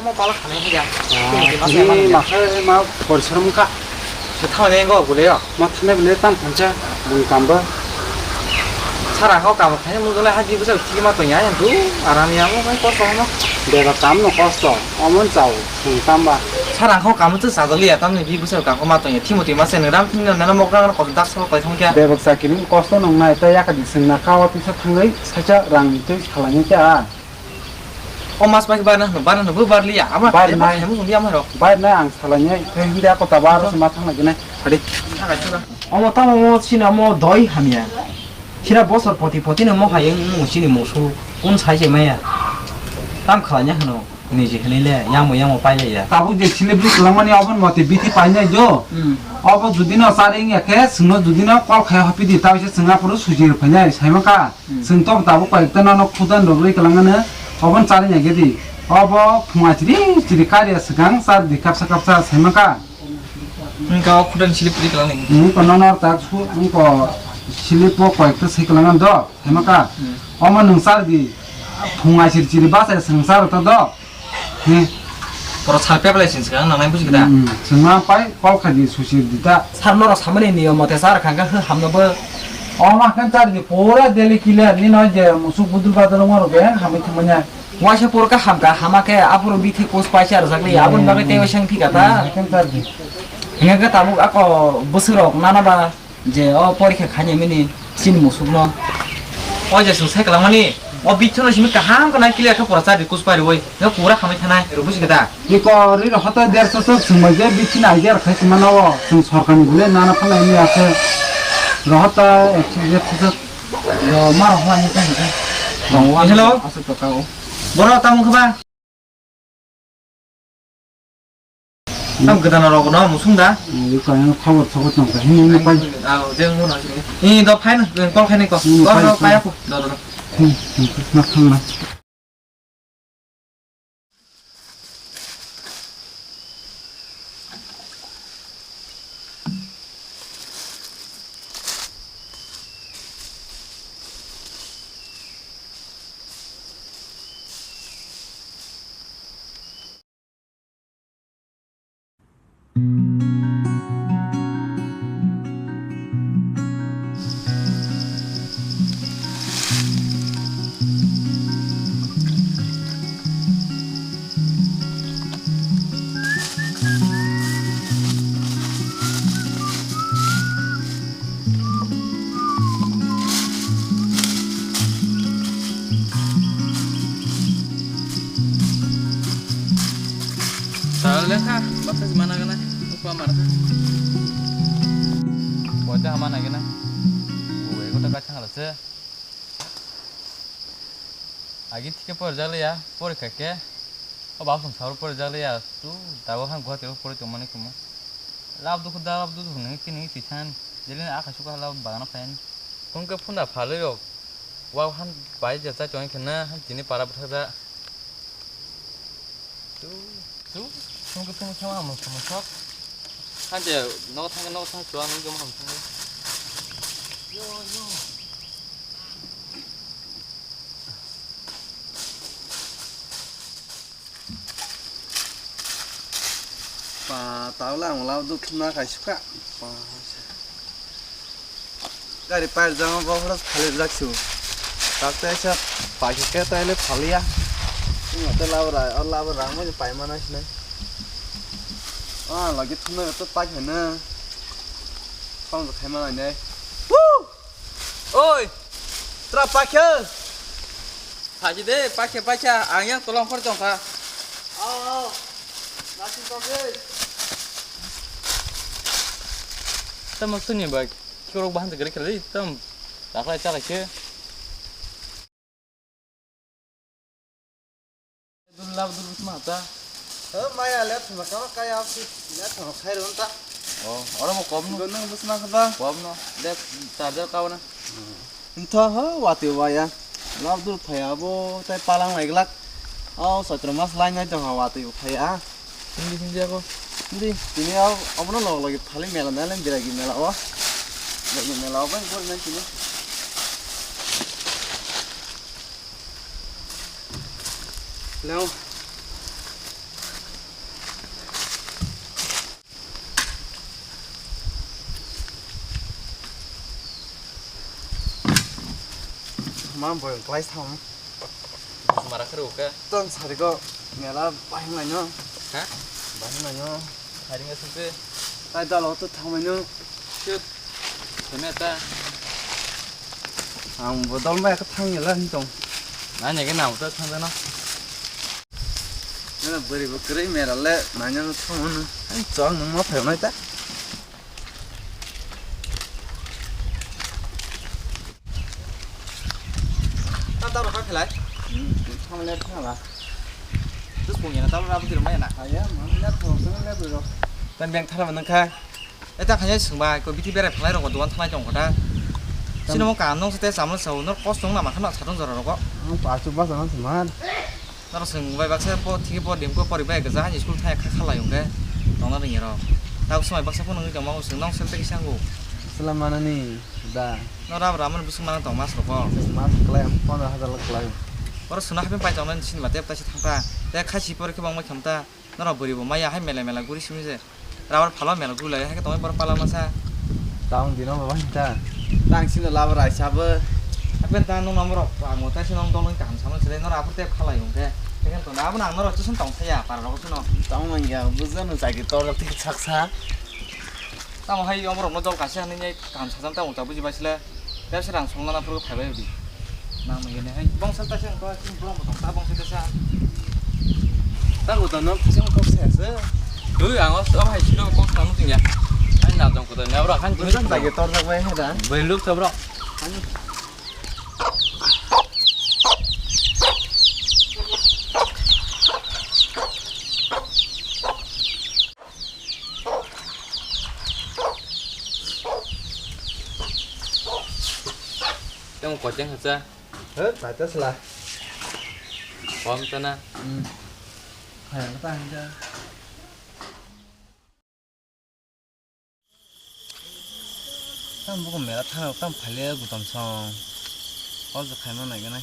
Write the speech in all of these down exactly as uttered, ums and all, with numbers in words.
Mo pala khanai hiya. Ah, tini ma khe ma porisorom kha. Se thani go gule yo. Ma thani bole tam khancha bung kamba. Sara ho kam khaini mung dole ha di bwsa thik ma to ya du. Aram ya mo mai kosto mo. Beba kam no kosto. Omon chao bung kamba. Sara ho kam tu sa dole ya tam ni bi bwsa kam ko ma to ya. Thimo ti ma se ni ram thini na na mok na ko dak so ko thong kya. Beba sa kini kosto nong nai ta ya ka di sing na ka wa pisa thangai sacha rang ni tui khalani kya. O mas bai bar na hwno, bar na hwno, bo bar liya. Ama bar nai. Hemu hunu ama rok. Bar nai ang salai nai. Tei hindi ako ta bar se ma thang lagi nai. Hadi. Omo tamo mo sina mo doi hamya. Sina bosor poti poti no mo hayeng mo sini mo su. Kun sai se maya. Tam khalanya hwno. Ni je hwnwi le yamo yamo pai le ya. Tabuk je celebrity langmani obon moti bithi pai nai jo. Hmm. Obo judi no charing ya khe singno judi no call khai hopi di tao se singa puru suji rw phai nai sai ma ka. Hmm. Chwng tok tabuk koi ekta nono khudan rogwi kwlangano, obon charwng ya gedi. Obo phunga chiri chiri karya swkang char di kapsa kapsa saimaka. Wngkha o khudan slip ri kwlangni. Wngkha nono tak su wngkha slip o koi ekta sai kwlangano do saimaka. Hmm. Omo nwng char di phunga chiri chiri bachai swkang char ta do. He. Poro sal pep lai sini sekarang nang nai buji kita. Hmm, chwngma pai kol khaji susi dita. Sar norok samani niyom mote sar khangka hw hamno bo. O ma khan char di pura daily clear ni no je musuk budul badal mo roge hamai thumanya. Waisa poro ka hamka hama khe aphuru bithi kus paisa rwjak li aboni bagwi tei waisa wngphi kha ta. Hmm, khan char di. Hingke tabuk ako bwswk rok nana ba. Je o porikha khainai mini chini musukno. O je chwng sai kwlangmani, o bichano simi kaham khe nai clear khe pora chari kuspari oi, no pura khamai thanai, rw busi khe da. Iko ri rw hoto derso sok chwng bai je bichini idea rw khai tongmano o, chwng sorkarni bole nana phalai ni ase. Rw hoto ek chik je sok. Yo, ma rw hwlai ni tong khe. Hello. Aswk to ka o. Boro tamo khe ba? Tam gwdana rok no musung da. Ni kaya khobor sabo tong ka hini ni pai. Ah, je mo na sini. Ni do phai na, call khai ni ko. Ni do pai do phai. Paya ko. Do do do. Hmm, hmm, na khang na. Tal lekha, baksa si mana gana, lupa mana. Pojak mana gana. Gue kota kacang halase. Agi thike pori jak liya, pori kha khe. O bap song sabo pori jak liya, tu dago han Guwahati o pori tongmani kumo. Lab dukhu da, lab dukhu hwnwi khe nini twi thani. Jelini akha sukha lab bagano phai ani. Hwn khe phunda phalwi rok. Wa han bai je chai tongwi khe na, han tini para bwthak da. Tu, tu, hwn khe phung thang ham, ham sok. Han je nogo thang, nogo thang chuwa nung jom ham thang. Yo, yo. Pa, tawla ang lab duk na kaisukha. Pa, gari pair jama bo horas khali jak su. Tak tai sa pa ke ke tai le phaliya. Ni mate lab ra, lab ra mo pai mana sinai. Ah, lagi thuna to pa ke na. Pang khai mana ne. Woo! Oi! Tra pakhe! Phaji de, pakhe, pakhe, ang yang tolong khor tong kha. Ao, ao. Nasi tong de. Tamo suni bai. Kikorok bahan de gari kali, tam. Daklai chalai khe. Dul lab dul bus ma ta. He maya le thuma kama kaya si le thuma khai ron ta. Oh, oro mo kom no. Gonang bus ma khaba. Kom no. De charger kaw na. Ntho ho wati waya. Lab dul phaya bo tai palang lai glak. Oh, satra mas lai nai jong ha wati phaya. Hindi, hindi ako. Hindi, tini aw, abono log lagi phali mela nai, biragi mela o. Biragi mela o, bang, bor nai tini. Leo. Ang boyong klai sam. Mara kharo ka? Ton sari ko mela bahing laino. Ha? Bahing laino. Hari nga sungke. Tai dalo to thangmaino. Shoot. Kene ta. Ang bodol mai ka thang yala ni tong. Na nyage na uta thang na. Na bari bo kre mela le nanya no thang na. Ang chong nang ma phayo nai ta. Ta ta ro ka khelai. Hmm, thang le thang la. Tu pung ya na ta ro ra bu dir mai na. Aya, mang le thang thang le bu ro. Tan beng thara nang kha. Eta khanya sungba ko biti berai phalai rok duan thalai tong kota. Tam- Sino mo kam nong sete samno sao nor kos tong nama khana satong jora rok. Ang pasu basa nang seman. Nor sung bai baksa po thiki po dim ko pori bai gaja hani school thaya kha khalai ungke. Tong na ringi rok. Tau sumai baksa po nang tong ma sung nong sel teki sangu. Selam mana ni da. Nor ab raman busung mana tong mas rok. Mas klai am pondro hajar lak klai. Oro suna hape pai tong na sini mate pta si thangta. Te khachi pori ke bang mai khamta. Norok bwrwi bo maya hai mela mela guri simi se. Rabar phalo mela guri lai hai khe tongwi borok pala masa. Tang dino baba hinta. Tang sino labo raisa bo. Apen ta nung nomorok ang mo ta sino dol kaham samno sele norok aphur te khalai hwnkhe. Tei khe tong abo nang norok chusun tong thaya para rok chuno. Tong manya bujano jagi torok tik saksa. Tamo hai omorok no dol kaisa hinwi kaham sajam tamo ta buji bai sele. Tei se rang songna na phuru phaibai udi. Nang mangene hai bongsal ta se ang to chini borok tong ta bongsal ta sa. Ta ko to no se kok se se. Dui ang os am hai silo kok tang ting ya. Ai na jong ko to ne bro kan. Bujang ta ge tor tak bai hai da. Bai luk to bro. Tamo kocheng hacha. He, paita sela. Kom tana. Hmm. Hayang ta hanja. Tam buku mela thang tam phale gutom song. Ol je khaima nai ganai.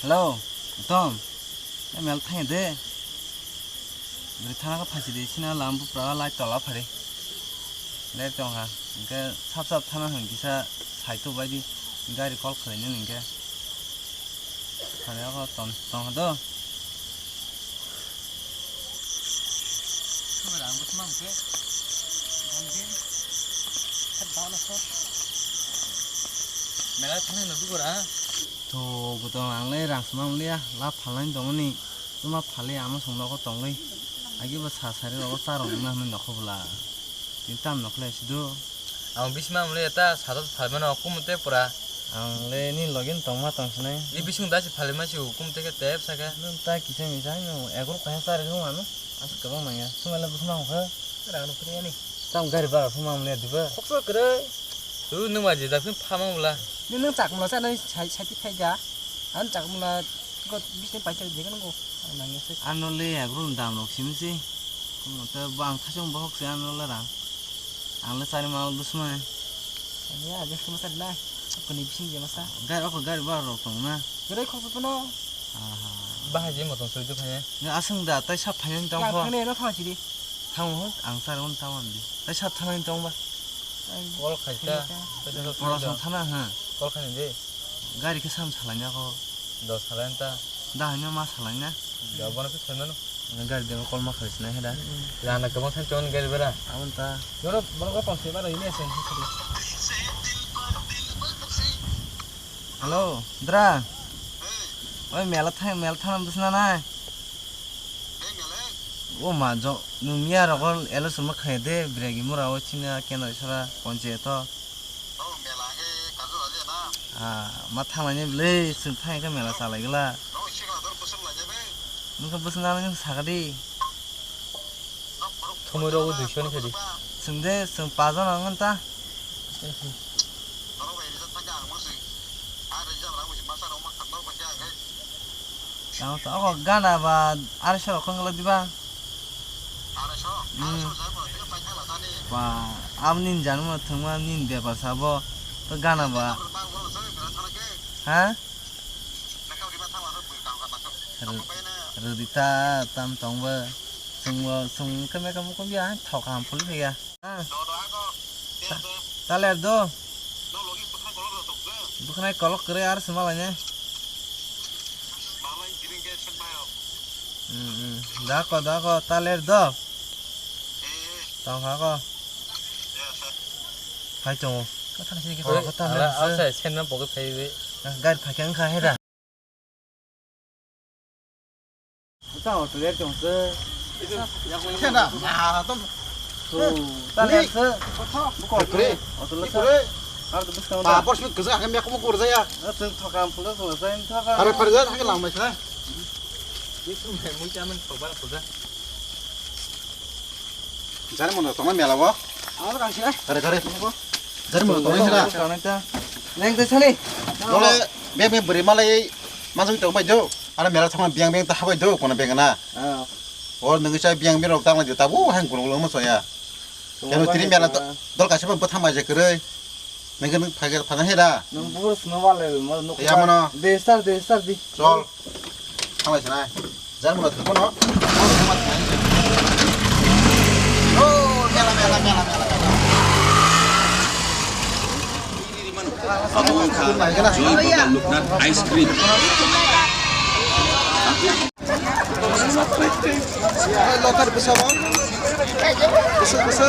Hello, Tom. E mel thang de. Bwrwi thana khe phaisi de sina lam bupra light tola phari. Light tong ha. Hwnkhe sap sap thana hwn kisa sai to bai di. Gari call khlai nini hwnkhe. Thani ako tong tong ha do. Kamera ang bwsma hwnkhe. Bang din. Khat bana so. Mela thani no dugora. To gotong ang le rang sma mliya la phalnai tongmani. Tuma phali ama song nogo tongwi. Agi bo sa sari rogo charok wngna hwnwi nokho bwla. Tini tam nokhle sido. Ang bisma mliya ta sado phalmano kum te pura. Ang le ni login tongma tongsinai. Ni bising da si phalima si hukum te ke tep saka. Nung ta kisa misa no egor kaya sari hung ano. As kabang manya. Sumela bisma hung kha. Rang no kri ani. Tam gari bara suma mliya diba. Khoksa kre. Tu nung ma je da phin phama mula. Ni nung chak mula sa nai sai sai ti phai ga. Ang chak mula ko bisni paisa je kan ko. Nang ya se. Ano le agro dam rok sim se. Ko ta bang thasong bohok se ano le rang. Ang le sari mal dusma. Ani aja suma sa na. Ko ni bising je masa. Gari ko gari bara rok tong na. Gari khok tu no. Aha. Bahai je motom soi tu phai. Asang da tai sa phai tong ko. Thang ho, ang sar on tawandi. Tai sat thana ni tong ba? Kol khaita. Pora song thana ha. Kol khaini de. Gari khe sam salanya ko. Do salanya ta. Da hanya ma salanya. Da bono khe salmano. Gari de kol ma khali sinai heda. Lana kamo san chon gari bera. Amon ta. Yoro bono ko pang se bara ini asen. Hello, dra. Oi mela thang mela thana dusna nai. O ma jo, nung miya rogo elo suma khaye de, biragi mura o chini a kenari sara ponche to. Ah, ma thanglai ni bwle, chwng thang khe mela chalai gla. Nung khe bwswk nang nung sakadi. Thumui rogo duiso ni khadi. Chwng de, chwng pajon ang ta. Ang to, ogo gana ba arsho rok khongla diba? Hmm. Ba, abo nini jani mo thwngma nini bepar sabo. To gana ba. Ha? Rw-, rwdi ta tam tong bo. Sungbo sung khe mekha mukhung ya, thok ham phulwi ya. Ah. Ta-, taler do. Bwkhanai kolok kwrwi ar swma lainai. Hmm, hmm. Dako, dako, taler do. Tongkha ko. Phai tongo. Ko thang sini ke. Oi, ko taler ala, se. Outside, sen na pocket phai wi. Gari phai khe wngkha heda. Uta auto ler tong se. Kena, ah, tom. Tu, ta ler se. Kore. Auto ler se. Kore. Ar tu bus kamu ta. Ba, bos mi kesa akan biak kamu kore saya. Teng thokam pula pula saya thokam. Are pare ja thang lam mai sana. Bisu mai mui chaman thokbar pula. Jani mono tongma mela bo. Aro kang sila. Kare, kare. Jani mono tongma sila. Neng te sani. Dole be be beri malai masuk tong bai do. Ana mela thangma biang biang ta habai do kono biang na. Ah. Or nungi sai biang biang rok tangla di tabu hang gulung gulung mo soya. Keno tini mela dol kaisa bo bwthang bai je kwrwi. Nengke nung phage phana heda. Nung bur sino wale mo nuk. Ya mono. De star, de star di. Chol. Thanglai sinai. Jar mono thangmano. Oh, mela, mela, mela, mela, mela. Joy Baba Loknath Ice Cream. Lothar bwsa bo. Bwsa, bwsa.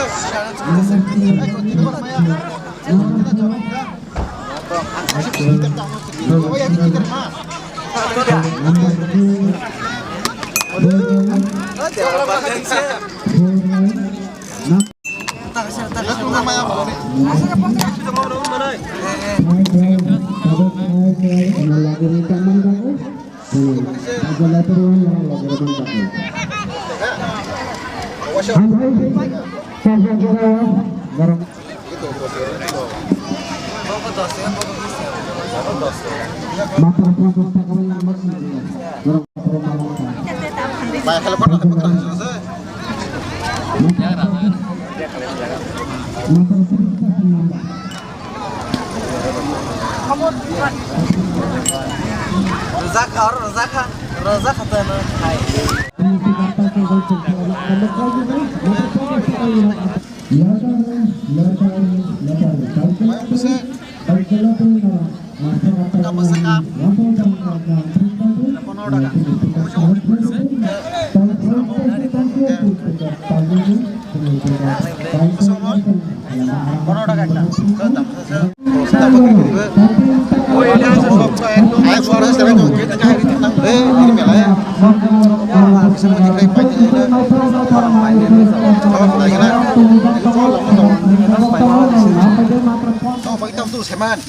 Rwjakha, oro rwjakha, rwjakha to no hai.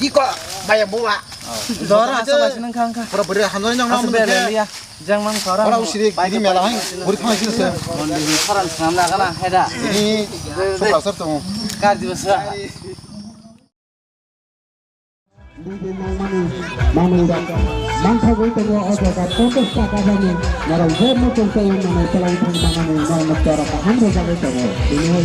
Iko, bayang buwa. Dora asal asal nang khang kha. Pura beri hamjani nang asal nang beri liya. Jang mang khara. Ora usiri ini mela hai. Buri khang sini se. Khara nang na kana heda. Ini sokra sar tong. Kar di basa. Manthagwi tongo o jaga ponchash taka jani norok je muchung tei manwi twlang thang manani norok chora kaham rwjagwi tongo. Tini o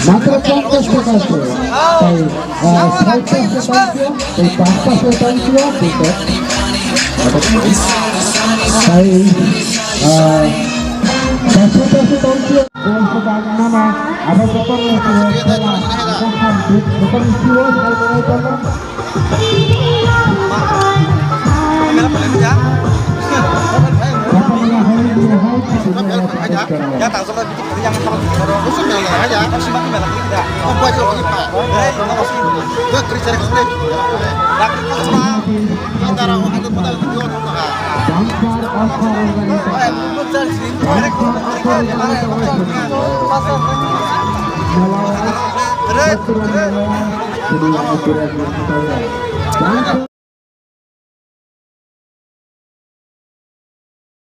Matro ponchash taka ase. Tai, ah, saichash taka ase. Tai panchchash taka ase. Tai, ah, paanchash taka ase.